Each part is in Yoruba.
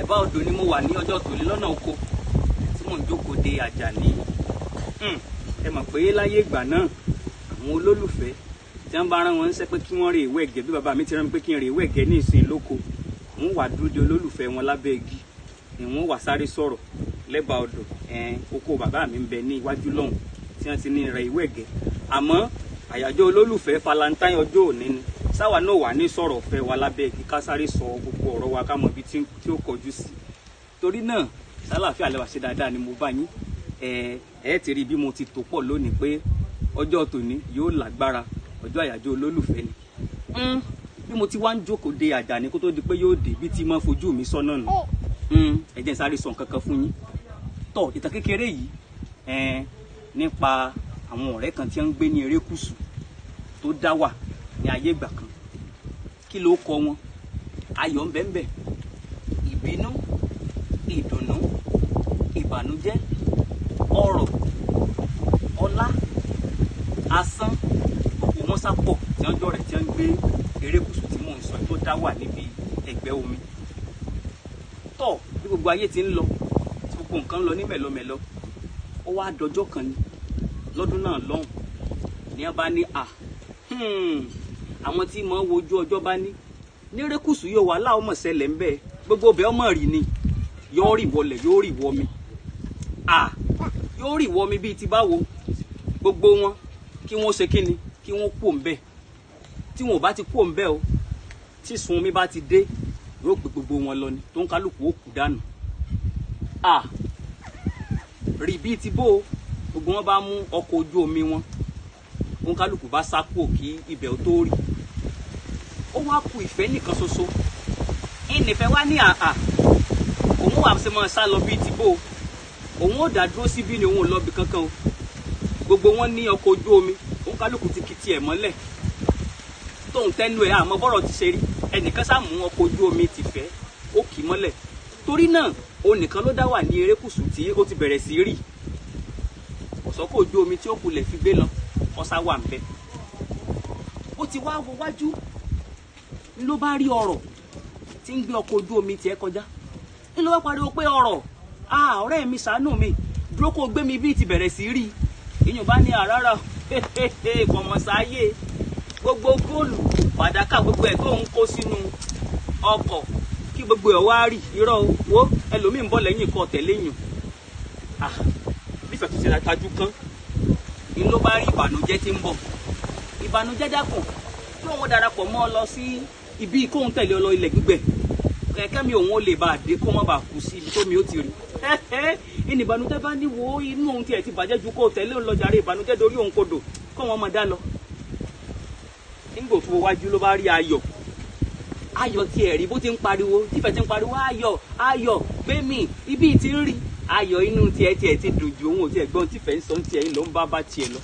Ẹ̀bá odò ni mo wà ní ọjọ́ tòní lọ́nà oko tí mò ń jókòó de Àjàní. Ẹ mọ̀ pé láyé ìgbà náà àwọn olólùfẹ́ tí wọ́n bá rán wọn níṣẹ́ pé kí wọ́n rè ìwé ẹ̀gẹ́, bí bàbá mi ti rán mi pé kí n rè ìwé ẹ̀gẹ́ ní ìsìn lóko, wọ́n wà dúró de olólùfẹ́ wọn lábẹ́ igi ni wọ́n wà sáré sọ̀rọ̀ lẹ́bàá odò. Oko bàbá mi ń bẹ ní iwájú lọ́hùn tí wọ́n ti ní rẹ ìwé ẹ̀gẹ́. Àmọ́ àyájọ́ olólùfẹ́ Valentine ọjọ́ òní ni sáwa náà wà ní sọ̀rọ̀ ọ̀fẹ́ wa lábẹ́ igi, ká sáré sọ gbogbo ọ̀rọ̀ wa ká mọ ibi tí ó kọjú sí. Torí náà sálàáfíà lẹ́wà, ṣe dáadáa ni mo bá yín. Ẹ ti rí bí mo ti tò pọ̀ lónìí pé ọjọ́ tòní yóò lágbára, ọjọ́ àyájọ́ olólùfẹ́ ni. Bí mo ti wá ń jókòó de Àjàní kó tó di pé yóò dé, bí ti máa fojú mi sọ́nà nù. Ẹ jẹ́ n sáré sọ nǹkan kan fún yín. Tọ́ ìtàn kékeré yìí nípa àwọn ọ̀rẹ́ kan tí wọ́n ń gbé ní erékùṣù tó dá wà ní ayé ìgbà kan. Kí ló kọ wọn? Ayọ̀ ń bẹ ń bẹ, ìbínú, ìdùnnú, ìbànújẹ́, ọrọ̀, ọlá, asán, gbogbo wọn sá pọ̀ tí wọ́n jọ̀rẹ́ tí wọ́n ń gbé erékùṣù tí mò ń sọ tó dá wà níbi ẹ̀gbẹ́ omi. Tọ́ bí gbogbo ayé ti ń lọ, tí gbogbo nǹkan ń lọ ní mẹ̀lọmẹ̀lọ, ó wá dọjọ́ kan ni lọ́dún náà lọ́hùn ní wọ́n bá ní àwọn tí mọ̀ ń wojú ọjọ́ bá ní erékùṣù yóò wà láwọn mọ̀ ṣẹlẹ̀ ń bẹ́ẹ̀, gbogbo ọbẹ̀ ọmọ rì ni, yóò rì wọlẹ̀, yóò rì wọmi, yóò rì wọmi bíi ti báwo. Gbogbo wọn kí wọ́n ṣe kíni, kí wọ́n kú òǹbẹ̀. Tí wọn ò bá ti kú òǹbẹ̀ o, tí sun omi bá ti dé, yóò gbé gbogbo wọn lọ ni, tó ń kálukú ó kú dànù. Rí bíi ti bó o, gbogbo wọn bá mú ọkọ̀ ojú omi wọn, tó ń kálukú bá sá kúò kí ibẹ̀ ó tó rí. Ó wá ku ìfẹ́ nìkan ṣoṣo. Ìnìfẹ́ wá ní àà, òun wà ṣe máa sá lọ bíi ti bó o, òun ò dá dúró síbí ni, òun ò lọ bí kankan o. Gbogbo wọn ní ọkọ̀ ojú omi, òun kálukú ti kì tiẹ̀ mọ́lẹ̀ tóun tẹnu ẹ̀, àmọ́ bọ́rọ̀ ti ṣe rí, ẹnìkan sá mú ọkọ̀ ojú omi tìfẹ́, ó kì í mọ́lẹ̀. Torí náà òun nìkan ló dá wà ní erékùṣù tí ó ti bẹ̀rẹ̀ sí rì. Ọ̀sọ́kọ̀ ojú omi tí ó kulẹ̀ fi gbé lọ, ọ̀sá wà ń bẹ. Ó ti wá wo wájú ló bá rí ọrọ̀ tí ń gbé ọkọ̀ ojú omi tiẹ̀ kọjá. Ń ló wá pariwo pé ọrọ̀, ọ̀rẹ́ mi ṣàánú mi, dúró kó gbé mi bí ti bẹ̀rẹ̀ sí rí. Ìyẹn bá ní àràrà kọ̀mọ̀sáyé, gbogbo góòlù fàdákà gbogbo ẹ̀ tó ń kó sínú ọkọ̀ kí gbogbo ẹ̀ wá rì, irọ́ wo, ẹlòmíì ń bọ̀ lẹ́yìn kọ́ tẹ̀lé yàn. Nífẹ̀ẹ́ tó ṣe tajú kán ni ló bá rí ìbànújẹ́ tí ń bọ̀. Ìbànújẹ́ dákun kí òun darapọ̀ mọ́ ọ lọ sí ibi kóun tẹ̀lé ọ lọ ilẹ̀ gbígbẹ, kẹ̀kẹ́ mi òun ó lè bá a dé kó má bàa kú sí ibi tó mi ó ti rí. Ìní ìbànújẹ́ bá ní wo inú òun tiẹ̀ ti bàjẹ́ ju kó tẹ̀lé òun lọ jàre, ìbànújẹ́ dorí òun kodò kó wọn máa dá lọ. Nígbà tó wájú ló bá rí ayọ̀, ayọ̀ tiẹ̀ rí bó ti ń pariwo, tífẹ̀ ti ń pariwo ayọ̀ ayọ̀ gbé mi ibi tí ń rí ayọ̀, inú tiẹ̀ tiẹ̀ ti dùn ju òun ò tiẹ̀ gbọ́n tífẹ̀ ń sọ tiẹ̀ ló ń bá bá tiẹ̀ lọ.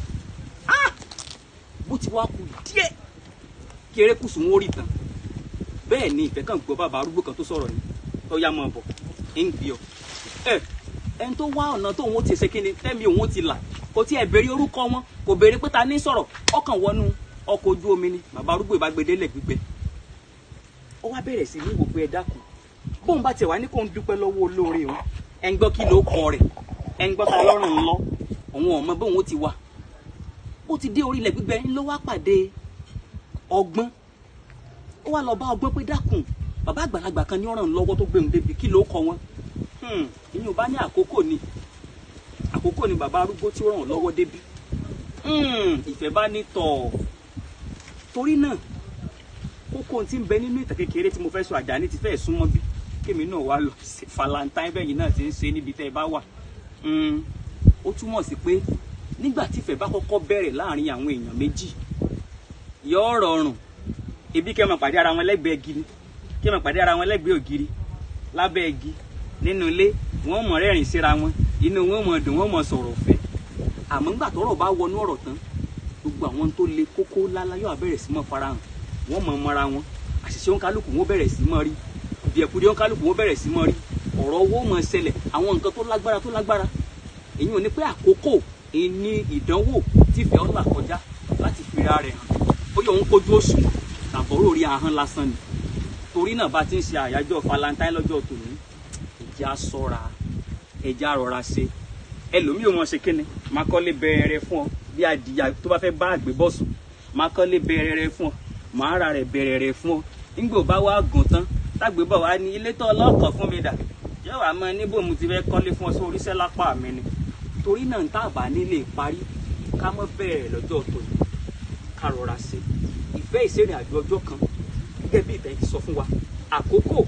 Bó ti wá kú díẹ̀ kí erékùṣù wọn ó rí tán, bẹ́ẹ̀ ni ìfẹ́ kàn gbọ́ bàbá arúgbó kan tó sọ̀rọ̀ ni, tó yá mọ́ bọ̀ ń gbé ọ. Ẹni tó wá ọ̀nà tóun ó ti ṣe kíni tẹ́mi òun ó ti là, kò tí ẹ̀ béèrè orúkọ wọn, kò béèrè pé ta ní sọ̀rọ̀, ọkàn wọnú ọkọ̀ ojú omi ni bàbá arúgbó ìbágbedélẹ̀ gbígbẹ. Ó wá bẹ̀rẹ̀ sí ní wò pé ẹ dákun, bóun bá tiẹ̀ wá ní kóun dúpẹ́ lọ́wọ́ olóore òun, ẹ̀ ń gbọ́ kí ló kọ rẹ̀, ẹ̀ ń gbọ́ ta lọ́rùn ńlọ, òun ò mọ bóun ó ti wà. Ó ti dé orílẹ̀ gbígbẹ ńlọ wá pàdé ọgbọ́n. Ó wá lọ bá ọgbọ́n pé dákun, bàbá àgbàlagbà kan ní ọ̀ràn lọ́wọ́ tó gbé òun débi, kí ló kọ wọn? Ìyẹn ò bá ní àkókò ni, àkókò ni bàbá arúgbó tí ó ràn lọ́wọ́ débi. Ìfẹ́ bá ní tọ̀. Torí náà kókó tí ń bẹ nínú ìtàn kékeré tí mo fẹ́ sọ, Àjàní ti fẹ́ súnmọ́ bí kémi náà wá lọ sí Valentine bẹ́yìn náà ti ń ṣe níbi tẹ́ ẹ bá wà. Ó túmọ̀ sí pé nígbà tí ìfẹ́ bá kọ́kọ́ bẹ̀rẹ̀ láàrin àwọn èèyàn méjì, yóò rọrùn. Ibi kẹ́ máa pàdé ara wọn lẹ́gbẹ̀ẹ́ igi ni, kẹ́ máa pàdé ara wọn lẹ́gbẹ̀ẹ́ ògiri, lábẹ́ igi, nínú ilé, wọ́n mọ̀ rẹ́rìn síra wọn, inú wọn mọ̀ dùn, wọ́n mọ̀ sọ̀rọ̀ ọ̀fẹ́. Àmọ́ nígbà tọ́rọ̀ bá wọnú ọ̀rọ̀ tán, gbogbo àwọn tó le kókó lálá yóò bẹ̀rẹ̀ sí mọ́ farahàn, wọ́n mọ̀ mọ́ra wọn, àṣìṣe òǹkálùkù wọn bẹ̀rẹ̀ sí mọ́ rí, kùdìẹ̀kudiẹ òǹkálùkù wọn bẹ̀rẹ̀ sí mọ́ rí, ọ̀rọ̀ owó mọ̀ ṣẹlẹ̀, àwọn nǹkan tó lágbára tó lágbára. Èyí ò ní pé àkókò ní ìdánwò tífẹ́ ọ̀la kọjá láti fira rẹ̀ hàn, bóyá òun kojú òṣùwọ̀n tàbọ̀rọ̀ orí ahọ́n lásán ni. Torí náà bá ti ń ṣe àyájọ́ Valentine lọ́jọ́ tòní, Ẹ̀jẹ̀ á ṣọ́ra, ẹ̀jẹ̀ á rọra ṣe. Ẹlòmíì ò mọ̀ ṣe kíni, máa kọ́lé bẹ̀rẹ̀ fún ọ bí adìyà tó bá fẹ́ bá àgbẹ̀ bọ̀ sùn, máa kọ́lé bẹ̀rẹ̀ fún ọ, máa ra rẹ̀ bẹ̀rẹ̀ fún ọ. Nígbà ó bá wá gùn tán, tágbé bọ̀ wá ní ilé tó ọlọ́kọ̀ fún mi dà, yóò wá mọ níbo mo ti fẹ́ kọ́lé fún ọ sí oríṣẹ́ lápá mi ni. Torí náà tá a bá nílé parí, ká mọ́ bẹ̀rẹ̀ lọ́jọ́ tòní, ká rọra ṣe. Ìfẹ́ ìṣèrìn àjò ọjọ́ kan, gẹ́gẹ́ bí ìtàn ti sọ fún wa, àkókò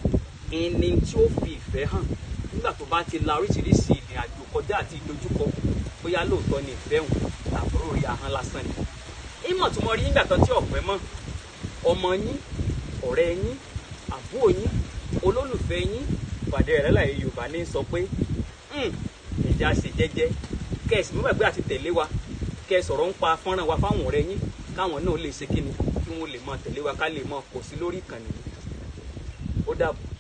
ẹni tí ó fi ìfẹ́ hàn nígbà tó bá ti la oríṣiríṣi ìrìn àjò kọjá àti ìdojúkọ, bóyá lóòótọ́ ni ìfẹ́ òun tàbúrò rí ahọ́n lásán ni. Ìmọ̀ tí mo rí nígbà kan tí ọ̀pẹ mọ̀, ọmọ yín, ọ̀rẹ́ yín, àbúrò yín, olólùfẹ́ yín, pàdé rẹ̀ láyé Yorùbá ní sọ pé ìjà ṣe jẹ́jẹ́, kẹ́sì mú gbàgbé àti tẹ̀lé wa, kẹ́ sọ̀rọ̀ ń pa fọ́nrán wa fáwọn ọ̀rẹ́ yín, káwọn náà lè ṣe kíni, kí wọ́n lè máa tẹ̀lé wa, ká lè máa pọ̀ sí lórí ìkànnì yìí. Ó dàbọ̀.